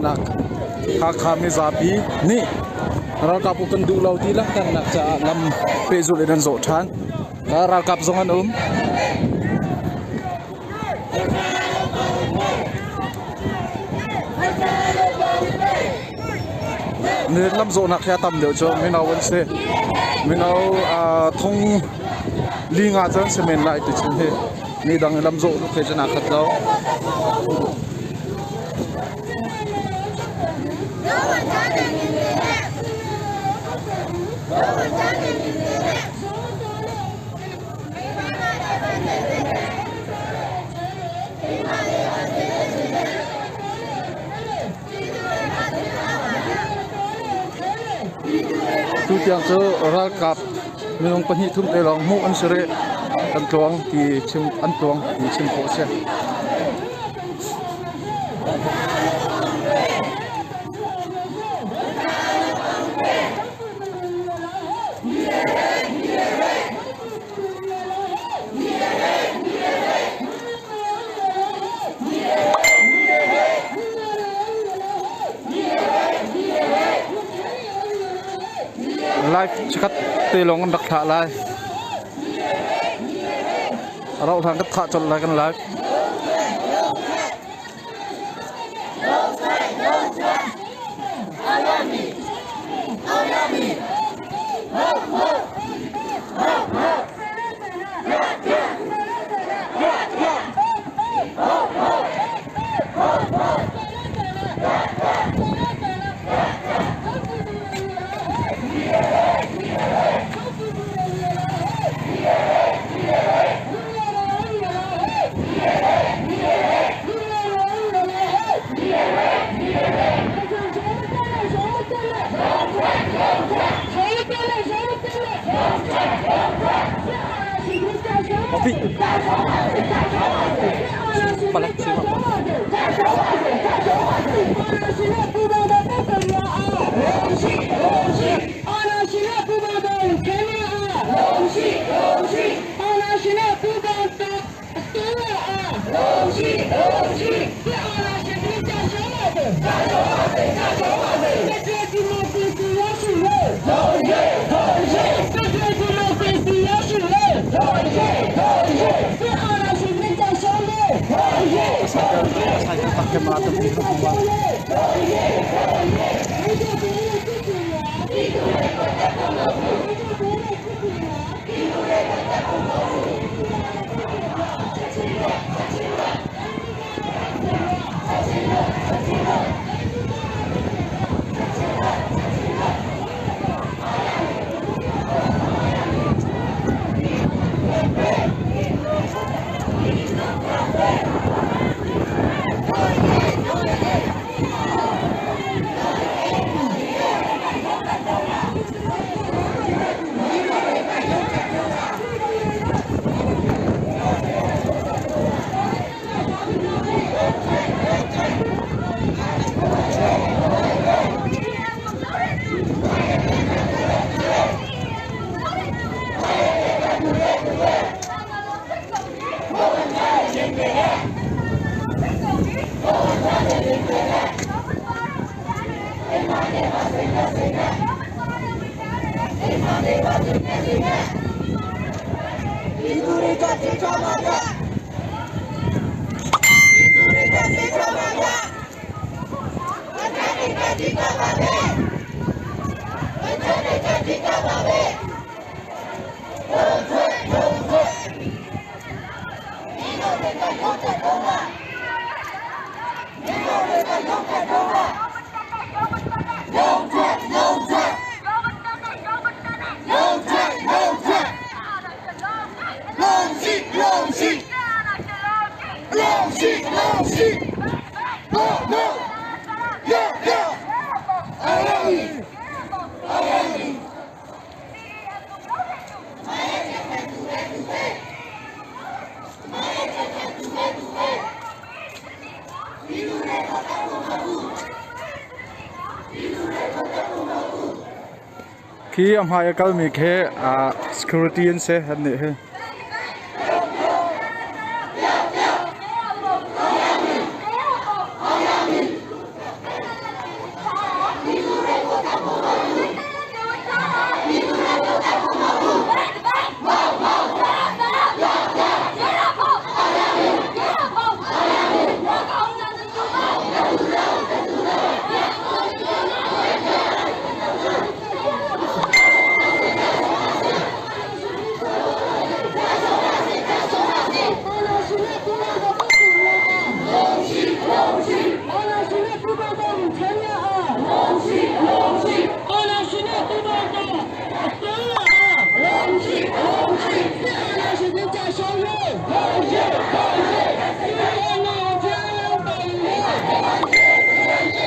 Nak Hakha mizapi nih ralkap kan duh lo ti langhternak caah lam pehzulh in an zawh ṭhan. Ralkap zong an um. Lam zawhnak hi a tam deuh cu mino an si. Mino thong li nga cu an si men lai ti chung hi. Mi dang i lam zawh tuk he cun aa khat lo. Tutiang cu ralkap minung pahnih thum te lawng hmuh an si rih. Kan tluang ti chim an tluang ti chim khawh a si. Live chikkhat te lawng an rak thlah lai. A rauh hlan ka thah colh lai kan live. Palak si Cycle camera tampi ka hmu ah. Khi a hmai a kalmi khi security an si an nih hi.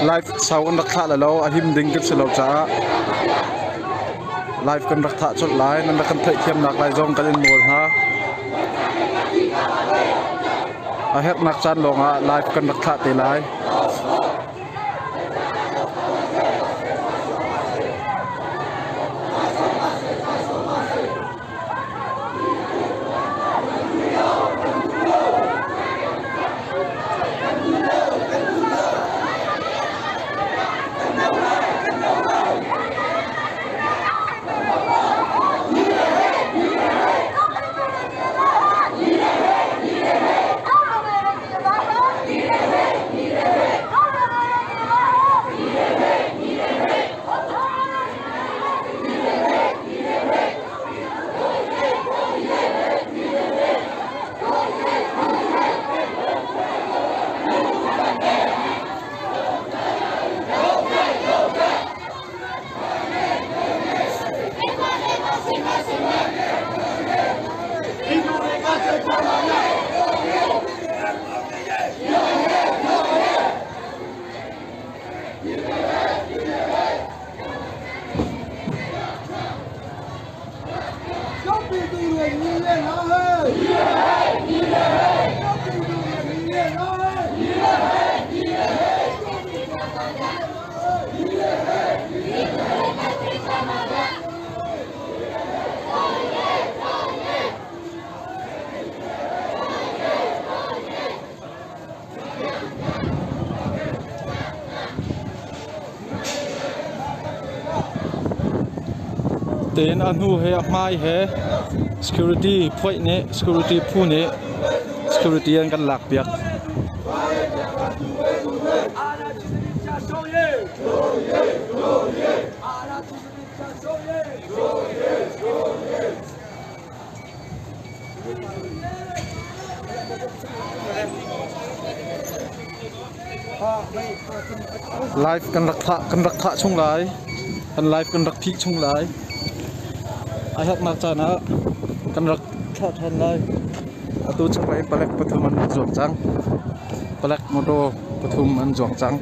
Live sau an rak thlah lo a him ding kan si lo caah live kan rak thah colh lai nan rak kan theihthiamnak lai zong kan in nawl hna. A herhnak caan lawngah live kan rak thlah te lai. Tein a hnu he a hmai he security phoih nih security phu nih security an kan lak piak. Live kan rak thah kan rak thah chung lai. Kan live kan rak phih chung lai. A herhnak caan ah kan rak thlah ṭhan lai. Atu chaklei palek pathum an zuang cang. Palek motor pathum an zuang cang.